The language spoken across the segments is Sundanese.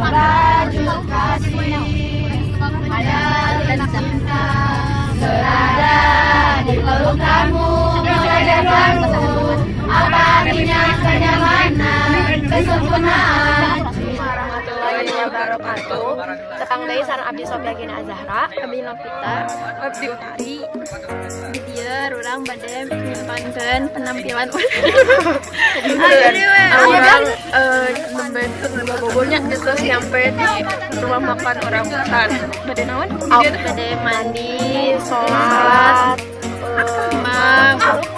Baju kasih dan cinta berada di pelukanmu, mengajarkanmu apa artinya kenyamanan, kesempurnaan. Warahmatullahi wabarakatuh. Tepang deui sareng Abdi Sofia Gina Azahra, Abdi Novita, Abdi Utari. Di dieu urang bade nyimpankeun penampilan Urang nembe bobonya terus nyampe di rumah makan Orang Utan. Bade naon? Bade mandi, sholat,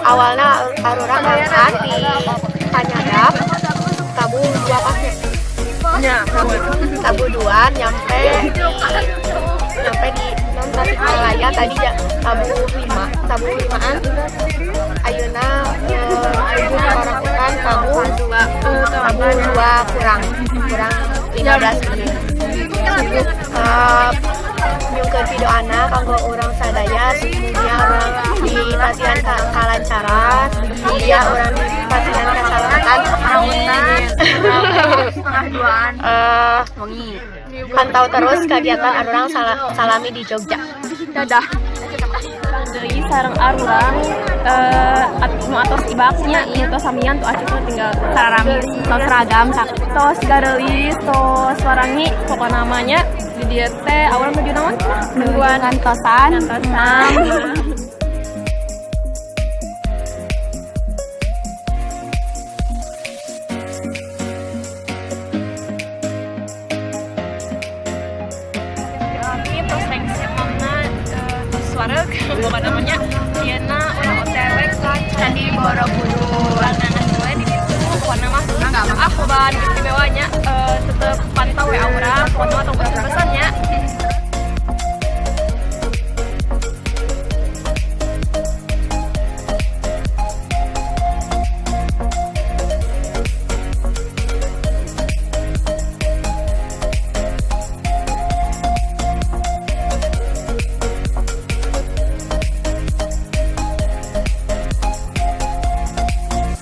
awalnya arurang angkat di Panyadap, tabuh dua pasnya. Nya, Tabuh dua nyampe di non Tasikmalaya tadi ya, tabuh lima, tabuh limaan. Ayeuna Orang Utan tabuh dua tabuh dua kurang kurang 15 menit. Nyungkeun video anak kanggo urang sadaya, mugia urang dipasihan kalancaran, mugia urang dipasihan keselamatan. Amin. Setengah duaan. Pantau terus kegiatan arurang salami di Jogja. Dadah. Deui sareng arurang nu atos ibaknya ieu tos samian tuh acukna tinggal saramis tos seragam tos gareulis tos warangi, pokokna namanya di dieu teh urang nuju naon? Nungguan ngantosan. Ngantosan. Kami terus rengse mamna tos wareg, pokokna namanya dieuna urang OTW ka Candi Borobudur. Nangan we di ditu, pokokna mah ah cobaan istimewanya tetep pantau we urang, pokokna mah tong bosan-bosan nya.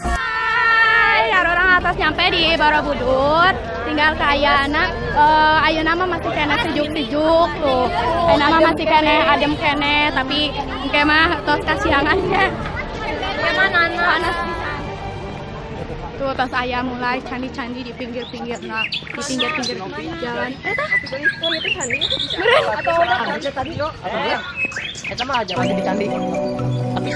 Hai, urang atos nyampe di Borobudur. Tinggal ke Ayana, ayeuna mah masih keneh sejuk-sejuk tuh. Ayeuna mah masih keneh adem keneh, tapi engke mah tos kasiangannya. Panas pisan. Tuh tos aya mulai candi-candi di pinggir-pinggir, nah, di pinggir-pinggir jalan. Eh, tah? Eta mah aja di candi. Tapi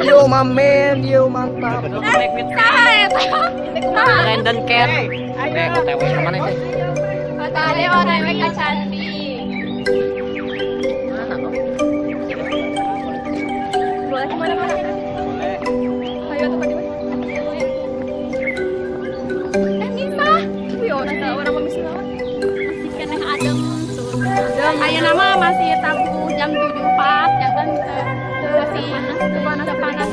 yo mamen, yo mantap. Saha eta? Brandon Cat. Eh, OTW ke mana itu? Kata ade OTW ka candi. Mana kok? Boleh kemana mana? Ayo tuh tadi. Eh, Nisa. Yo, nanti urang mah naon? Masih keneh adem tuh. Ayeuna mah masih tabuh jam 7 pas, jangan masih panas panas.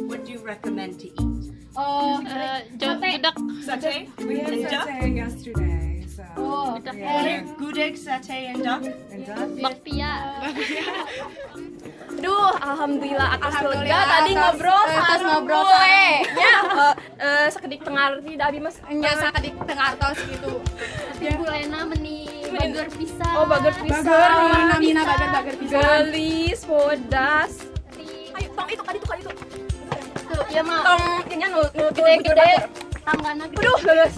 What do you recommend to eat? Oh, Jedak. Satay? We had And duck? satay yesterday, so oh, yeah. Gudeg, satay, and duck? And duck. Bakpia. Duh, alhamdulillah atas Alhamdulillah, lega tadi ngobrol atas ngobrol bule. Ya, sakedik tengarti da abi mas. Nya sakedik tengartos gitu. Tapi bulena meni bager pisan. Oh, bager pisan. Bager, mina mina bager bager pisan. Gelis, bodas. Ayo, tong itu kali itu kali itu. Tuh, ya mah. Tong nya nu nu Gede-gede. Tanggana gede. Aduh, lulus.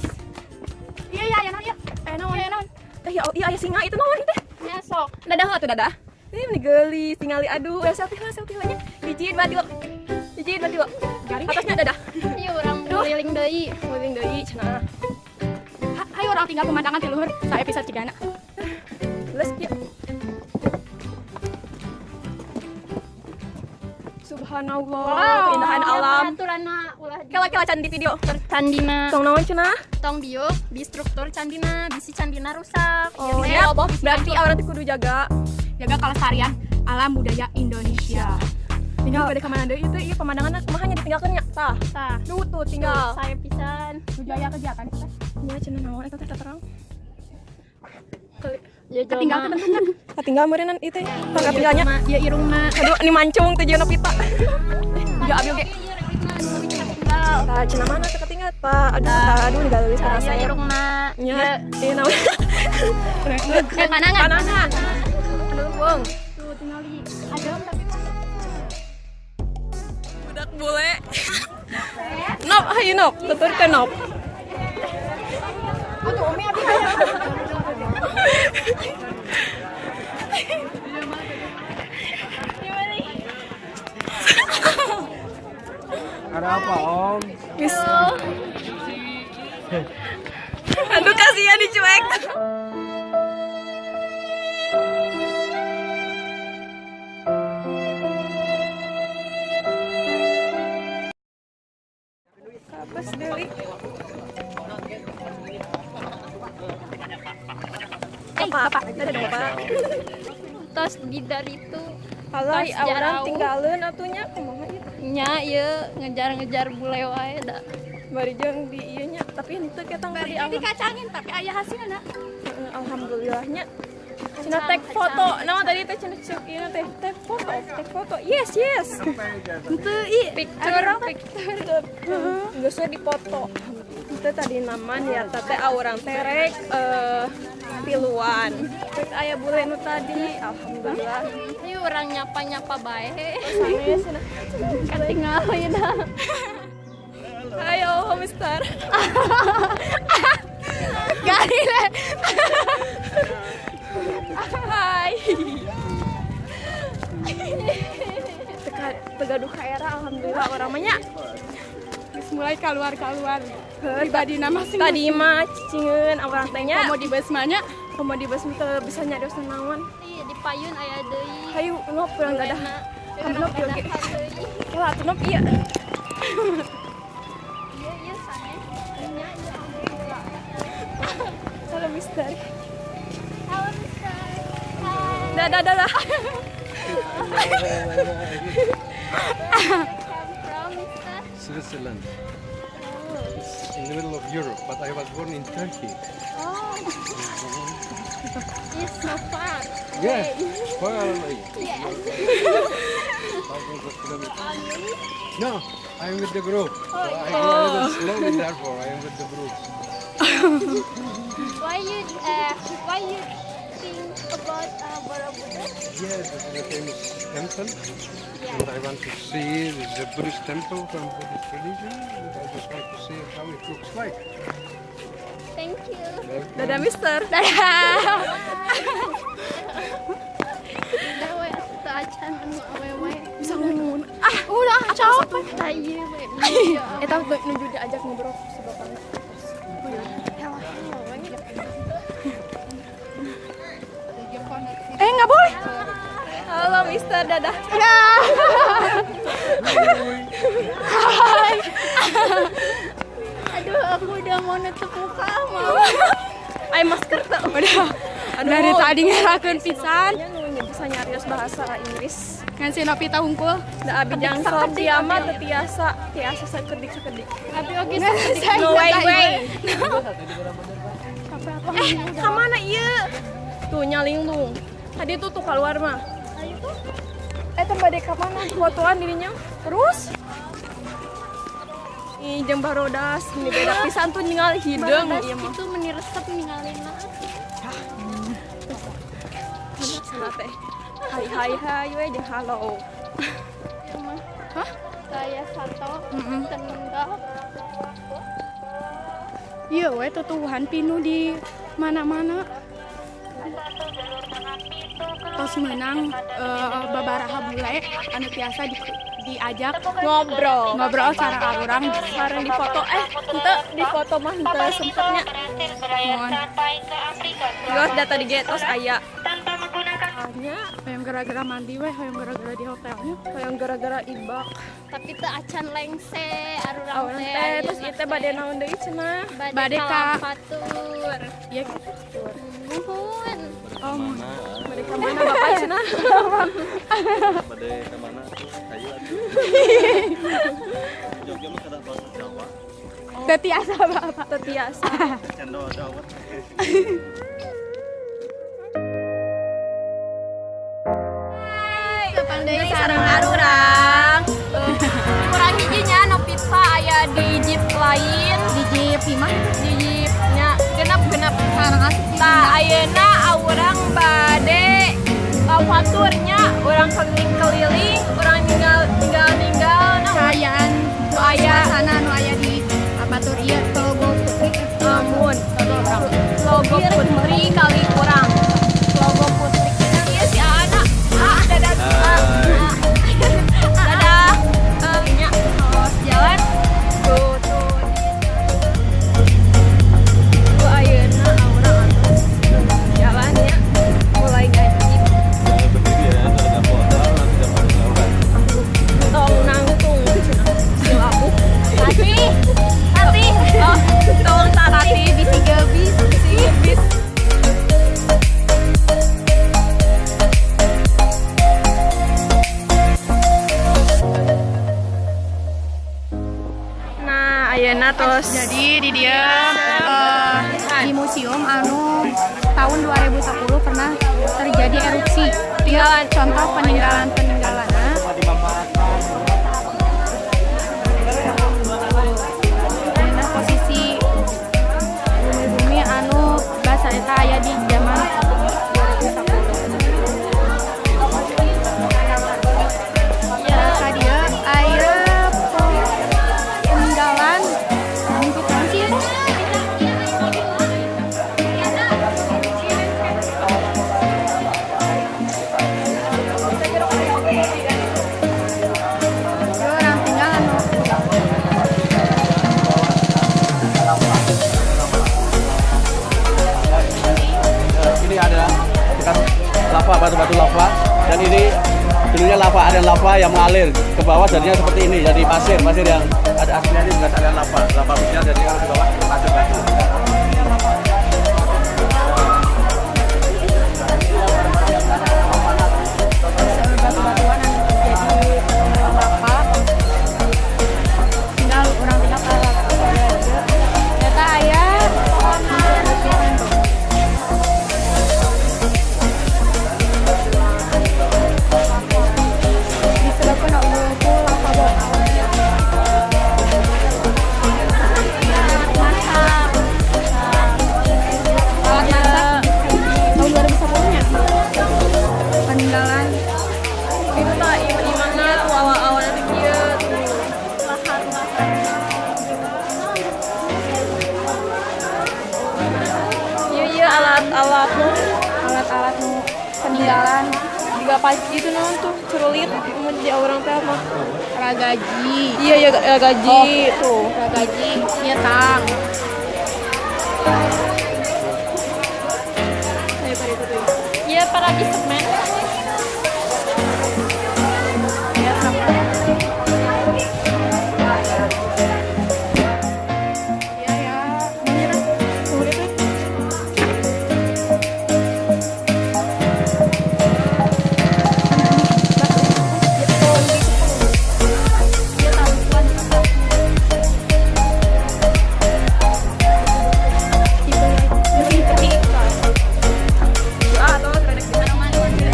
Iya iya iya iya. Eh naon naon. Ya, iya aya singa itu naon teh? Nya sok. Dadah atuh dadah. Ini meni geulis tingali aduh, selfie lah selfie lah nya. Hiji dua tilu. Hiji dua tilu. Atasnya dadah. Ieu urang guliling deui. Guliling deui cenah. Hayu urang tinggal pemandangan ti luhur sa episode cigana. Geus kieu. Subhanallah, wow, keindahan alam. Kela-kela candi video. Candina. Tong naon cenah? Tong diuk di struktur candina, bisi candina rusak. Oh, ya, berarti orang teh kudu jaga kelestarian alam budaya Indonesia. Tinggal pada kamana deui itu ieu pemandanganna kumaha nya ditinggalkeun nya? Tah. Tah. Duh tuh tinggal. Saya pisan. Nuju aya kegiatan teh. Nya cenah naon eta teh terang. Ya ketinggal teh bentukna. Katinggal meureunnan ieu teh. Tong katinggalnya. Ieu irungna. Aduh, ini mancung teh jeung pita. Ya abi oge. Tah cenah mana teh katinggal? Tah, aduh, tah, aduh geulis karasa. Ieu irungna. Nya, ieu naon? Panangan. Panangan. Aduh, buang. Tuh tingali. Adem tapi budak bule. Nop, hayu nop, tuturkeun nop. Atuh umi abi. Ada apa, Om? Wis. Aduh kasihan dicuek. Kapes deui. Bapak, dadah bapak. Tos di dari itu. Halah, orang tinggalin atunya kumaha ieu? Nya ieu ngejar-ngejar bule wae da. Bari jeung di ieu nya, tapi henteu ketang bari dikacangin tapi aya hasilna. Alhamdulillahnya. Cenah take foto. Naon tadi teh cenah cek ieu teh take foto, take foto. Yes, yes. Henteu i picture, picture. Geus we dipoto. Henteu tadi nama ya teh urang teh rek tiluan. Rek aya bule nu tadi, alhamdulillah. Ini orang nyapa-nyapa bae. Sanes cenah. Katingalin. Ayo, Mister. Garile. Hai. Tegaduh ka era alhamdulillah orang mah nya. Geus mulai keluar-keluar. Pribadi nama masing. Tadi mah cicingeun urang teh nya. Komo di bus mah nya. Komo di bus teu bisa nyarios naon. Ih, di payun aya deui. Hayu ngop urang dadah. Nop ieu ge. Kela atuh nop ieu. Ieu ieu sanes. Nya ieu alhamdulillah. Halo Mister. Halo Mister. Hai. Dadah dadah. From Mister? Switzerland. It's in the middle of Europe, but I was born in Turkey. Oh. It's so far. Yeah, far away. Yes. Thousands of kilometers. No, I'm with the group. So I go a little slowly, therefore I am with the group. Why you think about Borobudur? Yeah, this is a famous temple. Yeah. And I want to see, this is a Buddhist temple from Buddhist religion, and I just want to see how it looks like. Thank you. Welcome. Dadah Mister. Dadah. Dadah we teu acan anu awewe. Bisa ngomong. Ah, udah capek. Tah ieu we. Eta nuju diajak ngobrol si bapakna. Nggak boleh. Halo Mister, dadah. Dadah. Hai. Aduh, aku udah mau nutup muka mau. Ay masker tuh. Udah. Aduh. Dari tadi ngerakeun pisan. Nya nu bisa nyarios bahasa Inggris. Ngan si Novita hungkul. Da abi jang Sofia mah teu tiasa, tiasa sakedik-sakedik. Abi oge sakedik. No way way. Ka mana ieu? Tuh nyalinglung. Tadi tuh tuh keluar mah. Ayo tuh. Teh bade ka mana? Fotoan dirinya. Terus? Ih, jeung barodas, ini beda pisan tuh ningali hideung ieu mah. Itu meni resep ningalina. Sana teh. Hai hai hai we jeung halo. Hah? Saya satu tenenggak. Iya we tutuhan pinu di mana-mana. Tos menang babaraha bule anu tiasa diajak ngobrol ngobrol sareng urang sareng di foto henteu di foto mah henteu sempetnya. Mohon. Geus data di ge tos aya. Hoyong gara-gara mandi weh, hoyong gara-gara di hotelnya, hoyong gara-gara ibak. Tapi teu acan lengse arurang teh. Terus ieu teh bade naon deui cenah? Bade ka Fatur. Iya gitu. Nuhun. Oh, bade ka mana Bapak cenah? Bade ka mana tuh? Hayu atuh. Jogja mah kada bahasa Jawa. Teu tiasa Bapak. Teu tiasa. Cendol dawet. Deui sareng arurang. Kurang hijinya Novita aya di jeep lain, di jeep lima, di jeepnya genap-genap sareng asup. Tah ayeuna urang bade faturnya, urang keliling-keliling, urang ninggal-ninggal nah kaayaan nu aya sana nu aya di Fatur ieu logo putri amun logo putri kali kurang. Logo putri. Ieu si Ana. Ah, dadah. Dadah. Nya terus jalan. Tuh tuh. Tuh ayeuna urang atuh jalannya mulai ngajib. Berdiri ya, ada hotel nanti dapat lewat. Tong nangtung cenah si labuh. Tati. Tati. Oh, tong tati bisi gebis, bisi gebis. Nah, ayeuna tos. Jadi di dia di museum anu tahun 2010 pernah terjadi erupsi. Dia contoh peninggalan-peninggalanna. Ayeuna posisi bumi-bumi anu basa eta aya di zaman 2010. Ya, ka dieu aya peninggalan bentuk naon sih eta? Orang tinggal anu Ini ada bekas lava, batu-batu lava, dan ini dulunya lava, ada lava yang mengalir ke bawah jadinya seperti ini, jadi pasir, pasir yang ada aslinya ini bekas aliran lava, lava besar jadi kalau di bawah pasir-batu. Batu-batuan anu terjadi lava. Tinggal urang tinggal ka eta aya disebabkan oleh ku lava bawah. Alat masak tahun 2010 nya peninggalan Itu tah imah-imahna tuh awal-awalna teh kieu tuh. Ieu ieu alat-alat nu alat-alat nu peninggalan juga pagi itu naon tuh cerulit mun di urang teh mah. Ragaji. Iya iya ragaji tuh. Ragaji ieu tang. Ayo pada itu tuh. Iya paragi semen. Iya tang. Iya ya. Tuh itu. Ah, tuh ada.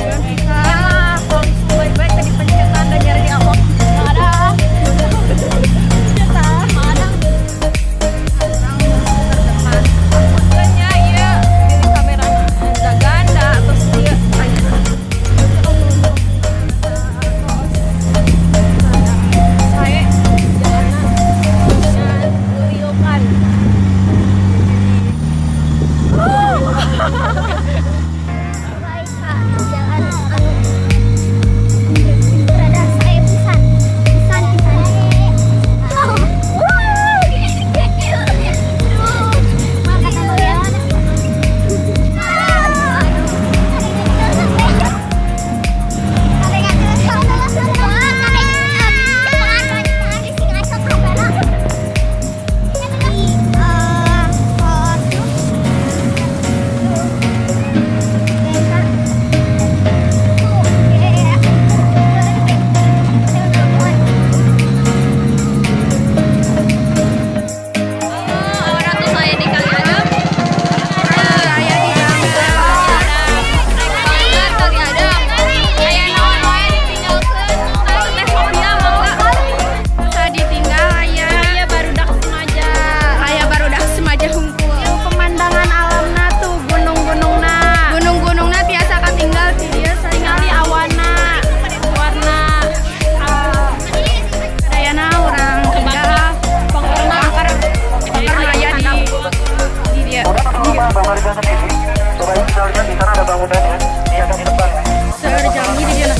Seueur jalmi di dieu.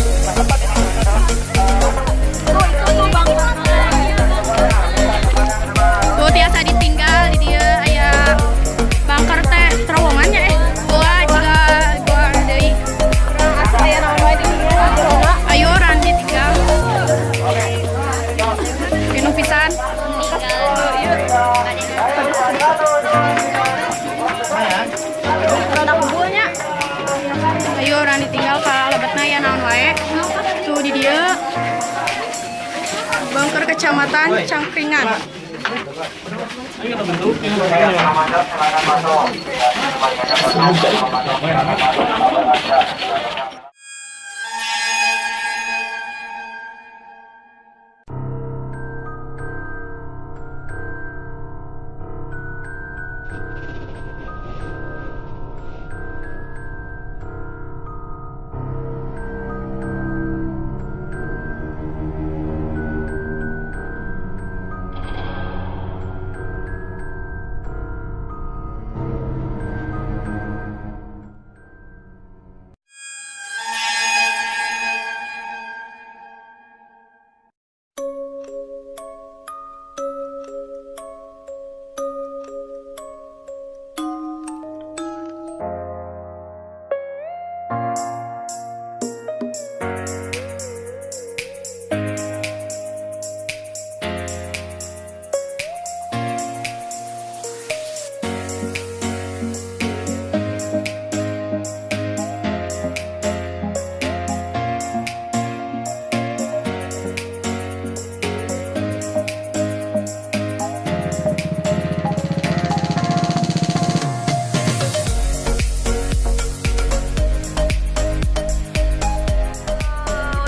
Tuh tiasa ditinggal di dieu aya bunker teh terowongannya goa juga goa deui. Ayo urang ditinggal. Pinuh pisan. Ayo urang ditinggal ka lebetna ya naon wae. Tuh di dieu bunker Kecamatan Cangkringan.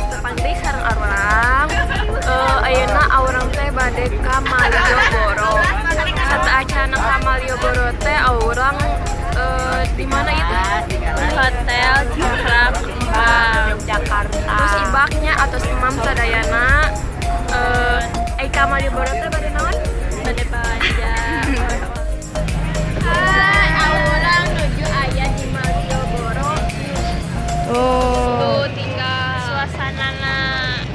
Tepang deui sareng arurang. Ayeuna aurang teh bade ka Malioboro. Sateuacana ka Malioboro teh aurang di mana itu? Hotel Cakra Kembang Jakarta. Terus ibaknya atau emam sadayana ai ka Malioboro teh bade naon? Bade belanja. Hai, aurang nuju aya di Malioboro. Tuh. Tuh tinggal suasanana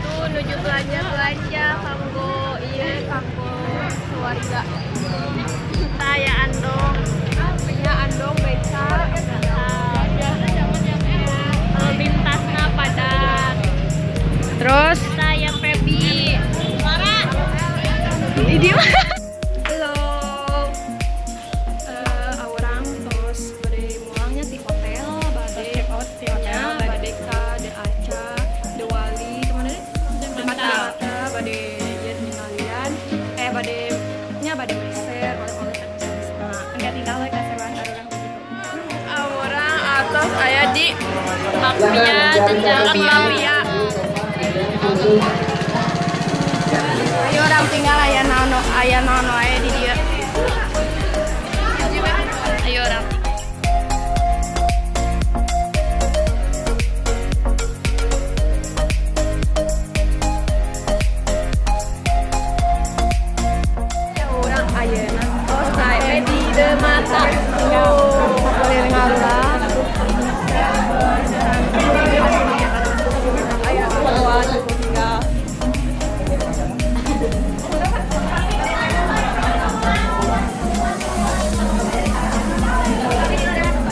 tuh nuju belanja-belanja kanggo ieu kanggo keluarga. Saya andong, ya andong beca. Lintasna padat. Terus saya Pebi. Lara. Di dia. Halo. Aurang tos bade mulangnya di hotel, bade check out di hotel, bade ka De Aca, De Wali, kemana deh? Mata, bade ieu ningalian, bade nya bade meser, oleh-oleh sanes. Enggak tinggal we kaseruan arurang begitu. Aurang atos aya di Bakpia, jenjang Bakpia. Ayo urang tinggal aya naon wae di dieu. Ayo urang. Urang ayeuna tos sae di Demata. Keliling arurang. Aya keluar tinggal.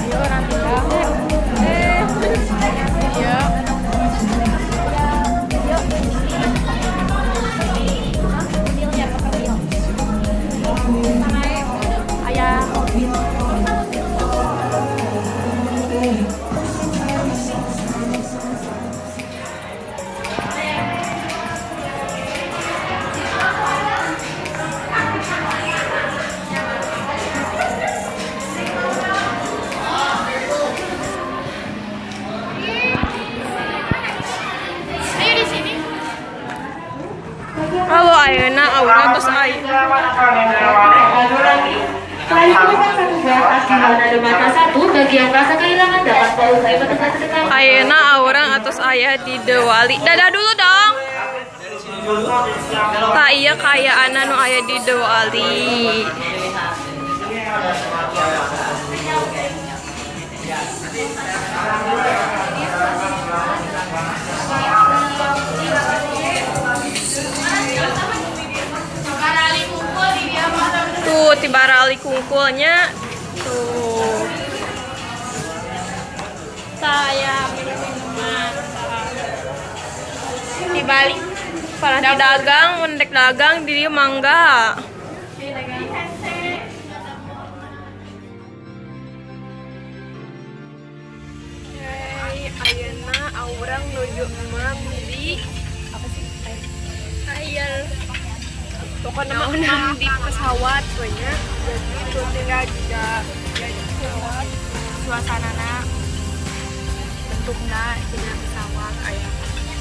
Ayo urang tinggal. Iya. Aya Ayo di sini. Halo ayeuna aurang tos aya. Ayeuna aurang atos aya di Dewali. Dadah dulu dong. Tak iya kayaana nu aya di Dewali. Coolnya tuh. Saya minum-minuman di Bali. Paranti dagang, mun rek dagang di dieu mangga. Hey, ayeuna urang nuju mandi apa sih? Ayal. Pokoknya mah mandi pesawat banyak. Jadi tuh tinggal juga jadi pesawat. Suasanana bentukna dina pesawat aya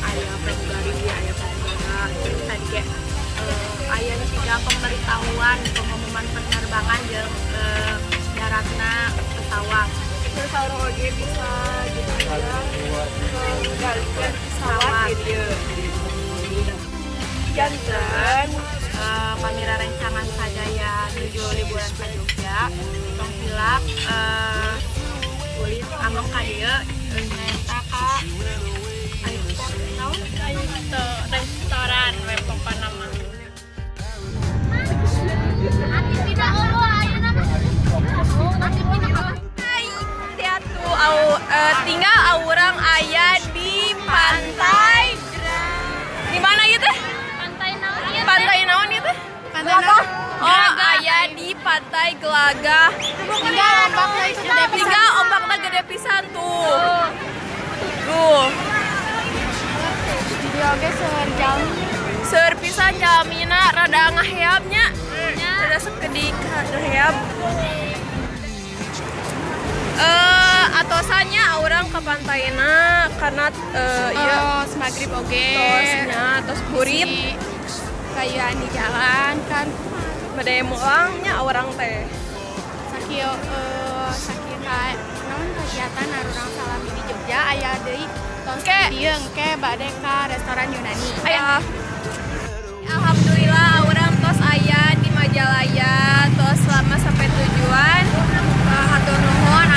aya pramugari, aya pramugara. Terus tadi kayak aya juga pemberitahuan pengumuman penerbangan jeung daratna pesawat. Terus urang oge bisa gitu aja menggalikan pesawat gitu. Janten Pamira rencangan sadaya nuju liburan ke Jogja, tong hilap ulin ameng ka dieu, nyaeta ka airport naon? Restoran we pokona mah. Tidak eueuh ayeuna mah. Hai, tuh au, tinggal urang aya di pantai. Di mana ieu teh? Pantai naon ieu teh? Pantai naon ieu teh? Pantai naon? Oh, aya di Pantai Gelagah. Tinggal ombakna itu gede pisan. Tinggal ombakna gede pisan tuh. Tuh. Di dieu oge seueur jalmi. Seueur pisan jalmina, rada ngaheab nya. Rada sekedik ngaheab. Atosannya urang ke pantaina karena iya Tos maghrib oge. Tosnya tos burit. Kayak di jalan kan. Bade mulang nya urang teh. Sakieu sakieu ka naon kegiatan arurang salami di Jogja, aya deui tos Ke. di dieu engke bade ka restoran Yunani. Aya. Alhamdulillah urang tos aya di Majalaya, tos selamat sampai tujuan. Hatur nuhun.